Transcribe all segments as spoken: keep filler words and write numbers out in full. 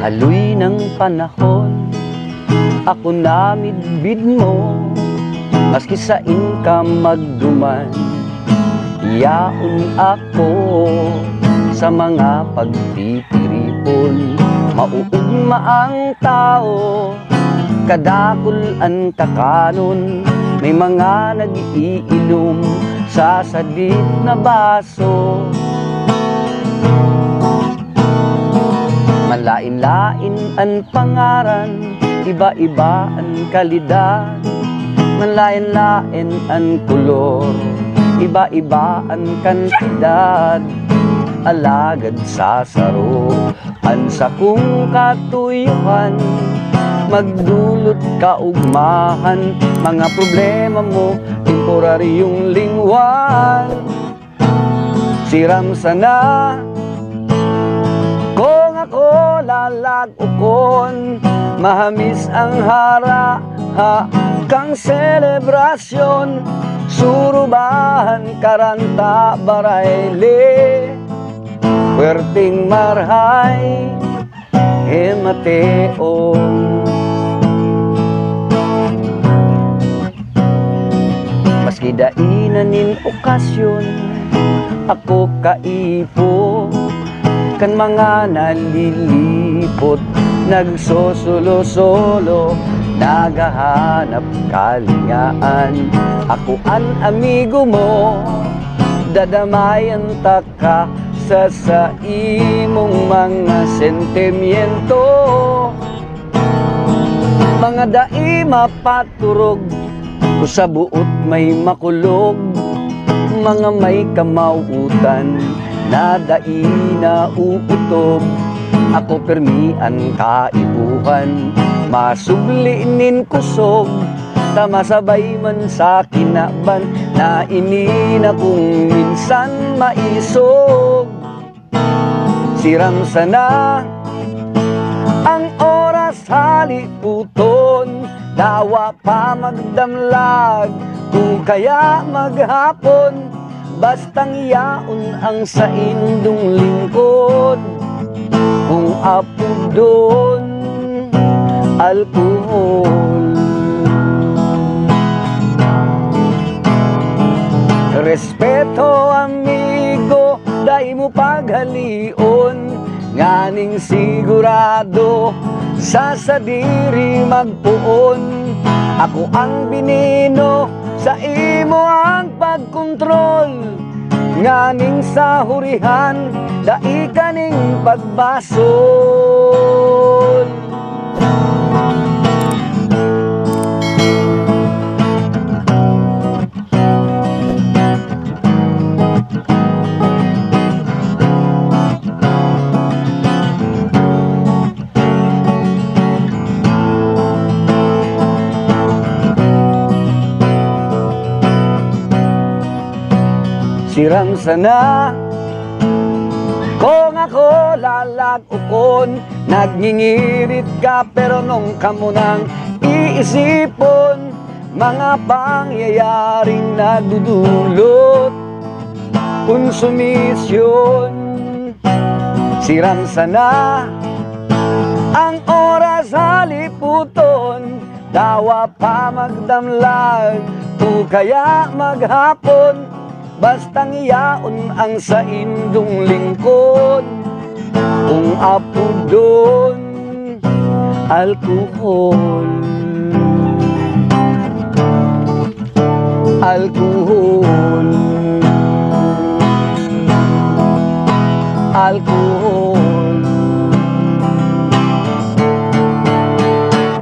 Haloy nang panahon, ako namidbid mo, maski sain ka magduman. Yaon ako sa mga pagtitiripon, mauugma ang tao, kadakul an kakanon, may mga nag-iinom sa sadit na baso. Manlaen-laen an pangaran, iba-iba an kalidad. Manlaen-laen an kolor, iba-iba an kantidad. Alagad sa saro, an sakong katuyohan, magdolot kaugmahan. Mga problema mo, temporaryong lingwan. Siram sana kung ako lalagokon, mahamis ang haraha kang selebrasyon, surubahan, karanta, barayle, puwerteng marhay, hemateon. Maski dai na nin okasyon, ako kaipo kan mga nalilipot, nagsosolo-solo, naghahanap kalingaan. Ako an amigo mo, dadamayan ta ka sa saimong mga sentimiento. Mga dai mapaturog, o sa buot may makulog, mga may kamawtan na dai na uutob. Ako pirmi an kaipuhan, masubli nin kusog, ta masabay man sa kinaban na ini na kung minsan maisog. Siram sana ang oras haliputon, dawa pa magdamlag o kaya maghapon, bastang yaon ang saindong lingkod. Kung apodon, alkohol. Respeto, amigo, dai mo paghalion, nganing sigurado sa sadiri magpoon. Ako ang binino, sa imo ang pagkontrol, nganing sa hurihan, dai ka ning pagbasol. Siram sana kung ako lalagokon, nagngingirit ka pero nung kamo nang iisipon, mga pangyayaring nagdudulot konsumisyon. Siram sana ang oras haliputon, dawa pa magdamlag o kaya maghapon, bastang yaon ang saindong lingkod. Kung apodon, alkohol. Alkohol. Alkohol.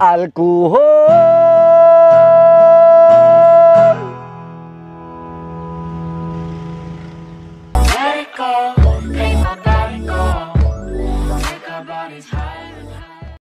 Alkohol.